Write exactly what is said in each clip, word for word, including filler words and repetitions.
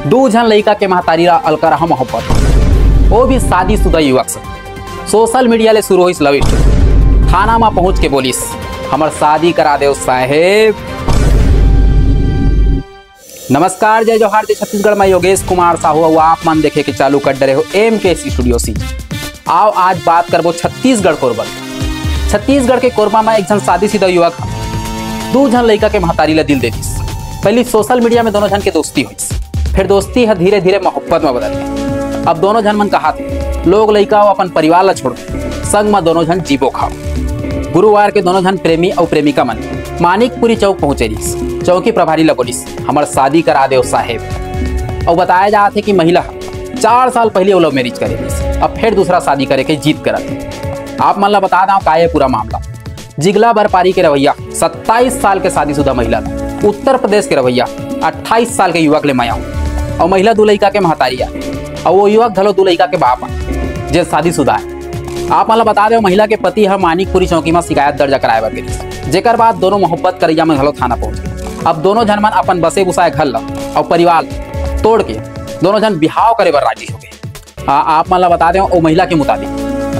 दू झन लइका के महतारी ला अलकरहा मोहब्बत, वो भी शादीशुदा युवक से। सोशल मीडिया ले शुरू होइस लव स्टोरी। थाना म पहुंच के बोलिस, "हमर शादी करा देव साहेब।" नमस्कार, जय जोहार, जय छत्तीसगढ़। मैं योगेश कुमार साहू अउ आप मन देखे के चालू कर डरे हो एम के सी स्टूडियो सी। आओ, आज बात करबो छत्तीसगढ़ कोरबा के। छत्तीसगढ़ के कोरबा म एक झन शादीशुदा युवक ह दू झन लइका के महतारी ला दिल दे दिस। पहली सोशल मीडिया में दोनों झन के दोस्ती होइस, फिर दोस्ती ह धीरे धीरे मोहब्बत म बदल गे। अब दोनों झन मन कहात हे, लोग लइका अउ अपन परिवार ला छोड़ के संग म दोनों झन जीबो खाओ। गुरुवार के दोनों झन प्रेमी अउ प्रेमिका मन मानिकपुरी चौक पहुंचे रिहिस। चौकी प्रभारी ला बोलिस, "हमर शादी करा देव साहेब।" अउ बताया जात हे कि महिला ह चार साल पहले वो लव मैरिज करे रिहिस, अब फिर दूसरा शादी करे के जिद करत हे। आप मन ला बता दव का ये पूरा मामला। जिगला बरपारी के रवैया सत्ताईस साल के शादीशुदा महिला ला उत्तर प्रदेश के रवैया अट्ठाईस साल के युवक ले मया हो। अउ महिला दू लइका के महतारी आय, अउ वो युवक घलो दू लइका के बाप आय, जे शादीशुदा आय। आप मन ला बता देव, महिला के पति ह मानिकपुरी चौकी म शिकायत दर्ज कराए बर गे रिहिस, जेकर बाद दोनों मोहब्बत करइया मन घलो थाना पहुंच गे। अब दोनों झन मन अपन बसे बुसाए घर ला अउ परिवार ला तोड़ के दोनों झन बिहाव करे बर राजी हो गे। आ, आप मन ला बता देव, ओ महिला के मुताबिक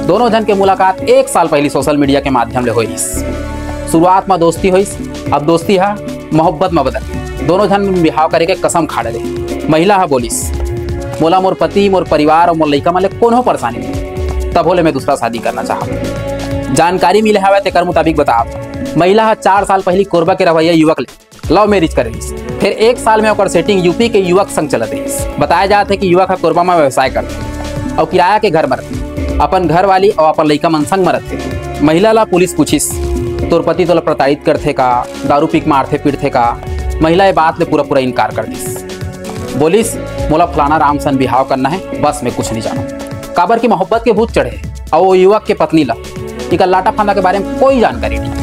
दोनों झन के मुलाकात एक साल पहली सोशल मीडिया के माध्यम ले होइस। शुरुआत म दोस्ती होइस, अब दोस्ती ह मोहब्बत म बदल गे। दोनों झन बिहाव करे के कसम खा डरे। महिला ह बोलिस, "मोला मोर पति, मोर परिवार अउ मोर लइका मन ले कोनो परेशानी नहीं, तभो ले मैं दूसरा शादी करना चाहत हूं।" जानकारी मिले हवय तेकर मुताबिक बतात, महिला ह चार साल पहली कोरबा के रहवैया युवक ले लव मैरिज करे रिहिस। फिर एक साल में ओकर सेटिंग यूपी के युवक संग चलत रिहिस। बताया जात हे कि युवक ह कोरबा म व्यवसाय करथे अउ किराया के घर म रथे। अपन घरवाली अउ अपन लइका मन संग म रथे। महिला ला पुलिस पूछिस, "तोर पति तोला प्रताड़ित करथे का, दारू पी के मारथे पीटथे का?" महिला ये बात ले पूरा पूरा इनकार कर दिस। बोलिस, "मोला फलाना राम सन बिहाव करना हे, बस मैं कुछ नहीं जानव।" काबर कि मोहब्बत के भूत चढ़े हे अउ वो युवक के पत्नी ला इकर लाटा फंदा के बारे में कोई जानकारी नहीं।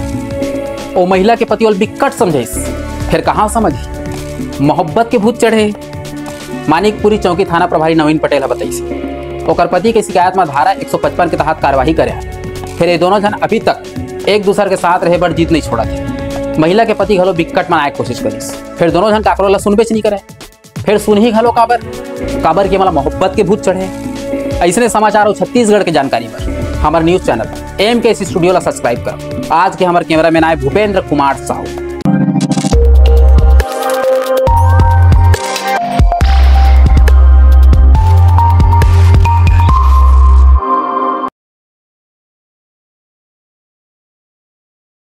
ओ महिला के पति ओला बिकट समझाइस, फिर कहाँ समझही, मोहब्बत के भूत चढ़े हे। मानिकपुरी चौकी थाना प्रभारी नवीन पटेल ह बताइस, ओकर पति के शिकायत म धारा एक सौ पचपन के तहत कार्रवाई करे हे। फिर ये दोनों झन अभी तक एक दूसर के साथ रहे बर जिद नहीं छोड़त हे। महिला के पति घलो बिकट मनाए के कोशिश करिस, फिर दोनों झन काकरो ला सुनबेच नहीं करे। फिर सुनही घलो काबर, काबर कि हमला मोहब्बत के भूत चढ़े। अइसने समाचार अउ छत्तीसगढ़ के जानकारी बर हमर न्यूज चैनल एम के सी स्टूडियो ला सब्सक्राइब करो। आज के हमर कैमरामैन आय भूपेंद्र कुमार साहू।